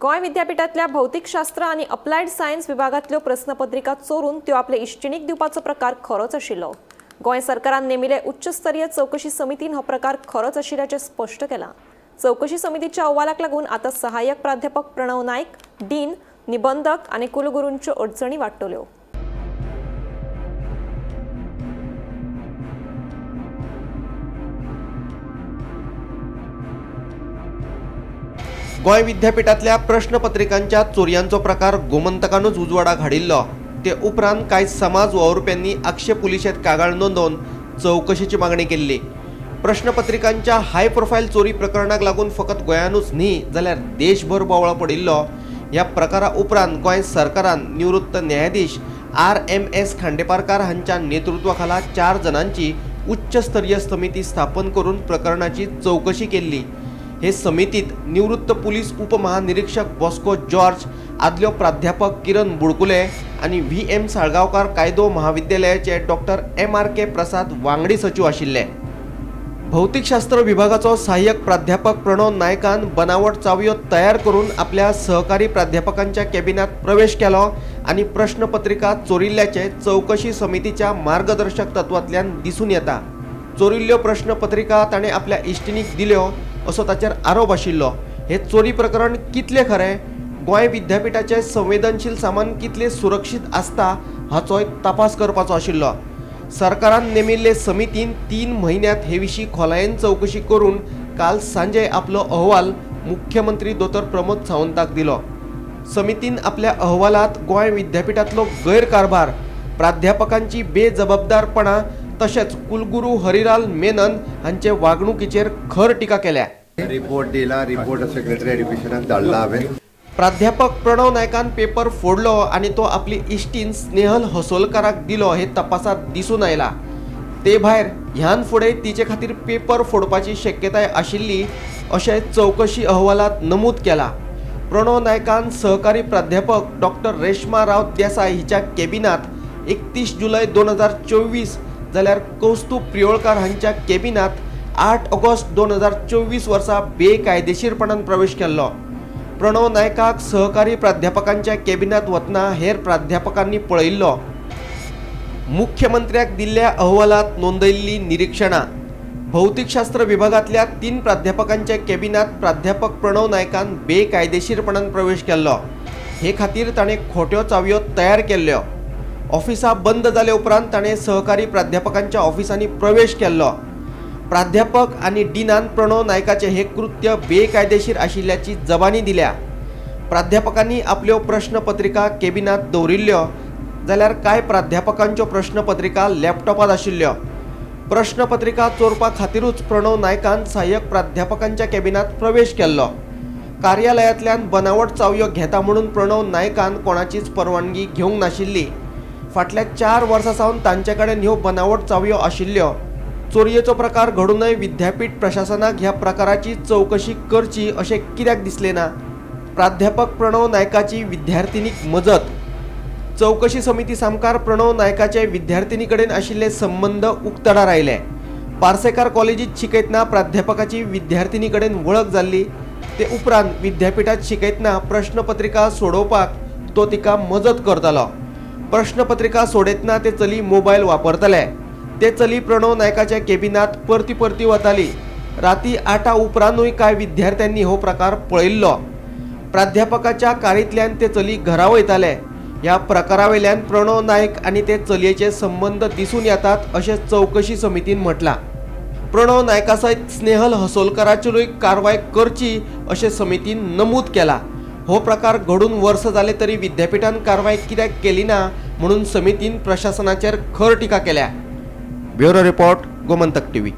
गोंय विद्यापीठांतल्या भौतिकशास्त्र आनी applied science विभागांतल्यो प्रस्नपत्रिका चोरून त्यो आपले इश्टिणीक दिवपाचो प्रकार खरोच आशिल्लो। गोंय सरकारान नेमिल्ले उच्चस्तरीय चवकशी समितीन हो प्रकार खरोच आशिल्ल्याचें स्पश्ट केलां। चवकशी समितीच्या अहवालाक लागून आतां सहाय्यक प्राध्यापक प्रणव नायक, डीन, निबंधक आनी कुलगुरूंच्यो अडचणी वाडटल्यो। गोंय विद्यापीठांतल्या प्रश्नपत्रिकांच्या चोरयांचो प्रकार गोमंतकानूच उजवाडाक हाडिल्लो। ते उपरांत कांय समाज वावुरप्यांनी आक्षे पुलिशेंत कागाळ नोंदोवन चवकशेची मागणी केल्ली। प्रश्नपत्रिकांच्या हाय प्रोफायल चोरी प्रकरणाक लागून फकत गोंयानूच न्ही जाल्यार देशभर बोवाळ पडिल्लो। ह्या प्रकारा उपरांत गोंय सरकारान निवृत्त न्यायाधीश RMS Khandeparkar हांच्या नेतृत्वाखाला 4 जाणांची उच्चस्तरीय समिती स्थापन करून प्रकरणाची चवकशी केल्ली। हे समितीत निवृत्त पुलीस उपमहानिरीक्षक बॉस्को जॉर्ज, आदल्यो प्राध्यापक किरण बुडकुले आनी VM Salgaonkar कायदो महाविद्यालयाचे डॉक्टर MRK प्रसाद वांगडी सचिव आशिल्ले। भौतिकशास्त्र विभागाचो सहाय्यक प्राध्यापक प्रणव नायकान बनावट चावयो तयार करून आपल्या सहकारी प्राध्यापकांच्या कॅबिनात प्रवेश केलो आनी प्रश्नपत्रिका चोरिल्ल्याचे चवकशी समितीच्या मार्गदर्शक तत्वांतल्यान दिसून येता। चोरिल्ल्यो प्रश्नपत्रिका ताणें आपल्या इश्टिणीक दिल्यो असो ताचेर आरोप आशिल्लो। हे चोरी प्रकरण कितलें खरें, गोंय विद्यापीठाचें संवेदनशील सामान कितलें सुरक्षीत आसता हाचोय तपास करपाचो आशिल्लो। सरकारान नेमिल्ले समितीन 3 म्हयन्यांत हे विशीं खोलायेन चवकशी करून काल सांजे आपलो अहवाल मुख्यमंत्री दोतोर प्रमोद सावंताक दिलो। समितीन आपल्या अहवालात गोंय विद्यापीठांतलो गैरकारभार, प्राध्यापकांची बेजबाबदारपणा तशेंच कुलगुरू हरिलाल मेनन हांचे वागणुकीचेर खर टिका केल्या। रिपोर्ट दिला, रिपोर्ट सेक्रेटरी एज्युकेशनाक धाडला हांवें। प्राध्यापक प्रणव नायकान पेपर फोडलो आनी तो आपली इश्टीन स्नेहल हसोलकाराक दिलो हे तपासात दिसून आयला। ते भायर ह्यान फुडें तिचे खातीर पेपर फोडपाची शक्यताय आशिल्ली अशें चवकशी अहवालात नमूद केला। प्रणव नायकान सहकारी प्राध्यापक डॉक्टर रेश्मा राव देसाय हिच्या कॅबिनात 31 जुलय 2024 जाल्यार कौस्तुभ प्रियोळकार हांच्या कॅबिनात 8 ऑगस्ट 2024 वर्सा बेकायदेशीरपणान प्रवेश केल्लो। प्रणव नायकाक सहकारी प्राध्यापकांच्या कॅबिनात वतना हेर प्राध्यापकांनी पळयिल्लो। मुख्यमंत्र्याक दिल्ल्या अहवालात नोंदयिल्ली निरीक्षणां। भौतिकशास्त्र विभागांतल्या 3 प्राध्यापकांच्या कॅबिनात प्राध्यापक प्रणव नायकान बेकायदेशीरपणान प्रवेश केल्लो। हे खातीर ताणें खोट्यो चावयो तयार केल्ल्यो। ऑफिसां बंद जाले उपरांत ताणें सहकारी प्राध्यापकांच्या ऑफिसांनी प्रवेश केल्लो। प्राध्यापक आनी डीनान प्रणव नायकाचें हें कृत्य बेकायदेशीर आशिल्ल्याची जबानी दिल्या। प्राध्यापकांनी आपल्यो प्रश्नपत्रिका कॅबिनात दवरिल्ल्यो जाल्यार कांय प्राध्यापकांच्यो प्रश्नपत्रिका लॅपटॉपांत आशिल्ल्यो। प्रश्नपत्रिका चोरपा खातीरूच प्रणव नायकान सहाय्यक प्राध्यापकांच्या कॅबिनात प्रवेश केल्लो। कार्यालयांतल्यान बनावट चावयो घेता म्हणून प्रणव नायकान कोणाचीच परवानगी घेवंक नाशिल्ली। फाटल्या 4 वर्सां सावन तांचे कडेन ह्यो बनावट चावयो आशिल्ल्यो। चोरयेचो प्रकार घडूनय विद्यापीठ प्रशासनाक ह्या प्रकाराची चवकशी करची अशें कित्याक दिसलें ना? प्राध्यापक प्रणव नायकाची विद्यार्थिनीक मजत। चवकशी समिती सामकार प्रणव नायकाचे विद्यार्थिनी कडेन आशिल्ले संबंद उक्तडार आयले। पार्सेकार कॉलेजीत शिकयतना प्राध्यापकाची विद्यार्थिनी कडेन वळख जाल्ली। ते उपरांत विद्यापीठात शिकयतना प्रश्नपत्रिका सोडोवपाक तो तिका मजत करतालो। प्रश्नपत्रिका सोडयतना ते चली मोबायल वापरतले। ते चली प्रणव नायकाच्या कॅबिनात परती परती वताली। राती 8 उपरांतूय कांय विद्यार्थ्यांनी हो प्रकार पळयिल्लो। प्राध्यापकाच्या कारींतल्यान ते चली घरा वयताले। ह्या प्रकारावेल्यान प्रणव नायक आनी ते चलयेचे संबंद दिसून येतात अशें चवकशी समितीन म्हटलां। प्रणव नायका सयत स्नेहल हसोलकाराचेरूय कारवाय करची अशें समितीन नमूद केलां। हो प्रकार घडून वर्स जाले तरी विद्यापीठान कारवाय कित्याक केली ना म्हणून समितीन प्रशासनाचेर खर टिका केल्या। Bureau report, Gomantak TV.